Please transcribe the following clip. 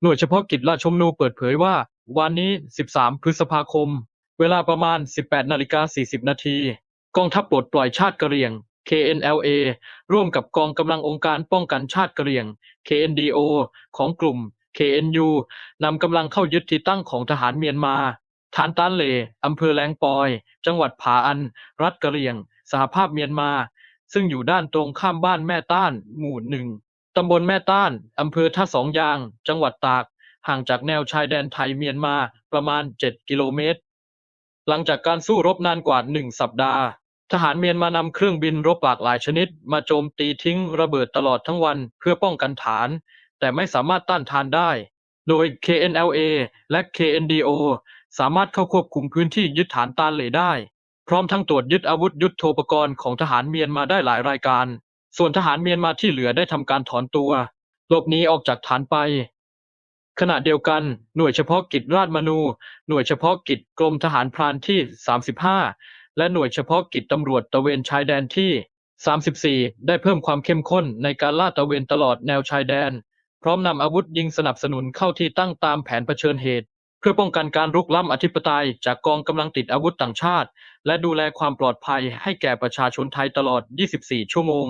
ໜ່ວຍສະເພາະກິດລາຊະມນູເປີດເຜີຍວ່າ ວານນີ້ ສິບສາມ ພຶດສະພາຄົມ ເວລາປະມານ ສິບແປດນາລິກາ ສີ່ສິບນາທີ ກອງທັບປົດປ່ອຍຊາດກະຫຼ່ຽງ KNLA ຮ່ວມກັບກອງກຳລັງອົງການປ້ອງກັນຊາດກະຫຼ່ຽງ KNDO ຂອງກຸ່ມ KNU ນຳກຳລັງເຂົ້າຍຶດທີ່ຕັ້ງຂອງທະຫານມຽນມາ ຖານຕານເຫຼ ອຳເພີແຫຼງປອຍ ຈັງຫວັດຜາອັນ ລັດກະຫຼ່ຽງ ສະຫະພາບມຽນມາ ຊຶ່ງຢູ່ດ້ານຕົງຂ້າມບ້ານແມ່ຕ້ານ ໝູ່ໜຶ່ງ ຕຳບົນແມ່ຕ້ານ ອຳເພີທ່າສອງຢາງ ຈັງຫວັດຕາກ ຫ່າງຈາກແນວຊາຍແດນໄທ-ມຽນມາປະມານ ເຈັດກິໂລແມັດ. ຫຼັງຈາກການສູ້ລົບນານກວ່າໜຶ່ງສັບດາ, ທະຫານມຽນມານຳເຄື່ອງບິນລົບຫຼາກຫຼາຍຊະນິດມາໂຈມຕີ, ຖິ້ມລະເບີດຕະຫຼອດທັງວັນເພື່ອປ້ອງກັນຖານ, ແຕ່ໄມ່ສາມາດຕ້ານທານໄດ້, ໂດຍ KNLA ແລະ KNDO ສາມາດເຂົ້າຄວບຄຸມພື້ນທີ່ຍຶດຖານຕານເຫຼໄດ້, ພ້ອມທັງຕວດຍຶດອາວຸດຍຸດໂທປະກອນຂອງທະຫານມຽນມາໄດ້ຫຼາຍລາຍການ, ສ່ວນທະຫານມຽນມາທີ່ເຫຼືອໄດ້ທຳການຖອນຕົວ ຫຼົບໜີອອກຈາກຖານໄປ. ຂະນະດຽວກັນ, ໜ່ວຍສະເພາະກິດລາດມະນູ, ໜ່ວຍສະເພາະກິດກົມທະຫານພຣານທີສາມສິບຫ້າ ແລະ ໜ່ວຍສະເພາະກິດຕຳຫຼວດຕະເວນຊາຍແດນທີສາມສິບສີ່ ໄດ້ເພີ່ມຄວາມເຂັ້ມຂຸ້ນໃນການລາດຕະເວນຕະຫຼອດແນວຊາຍແດນ, ພ້ອມນຳອາວຸດຍິງສະໜັບສະໜູນເຂົ້າທີ່ຕັ້ງຕາມແຜນປະເຊີນເຫດ ເພື່ອປ້ອງກັນການລຸກລ້ຳອະທິປະໄຕຈາກກອງກຳລັງຕິດອາວຸດຕ່າງຊາດ ແລະ ດູແລຄວາມປອດໄພໃຫ້ແກ່ປະຊາຊົນໄທຕະຫຼອດ ຊາວສີ່ຊົ່ວໂມງ.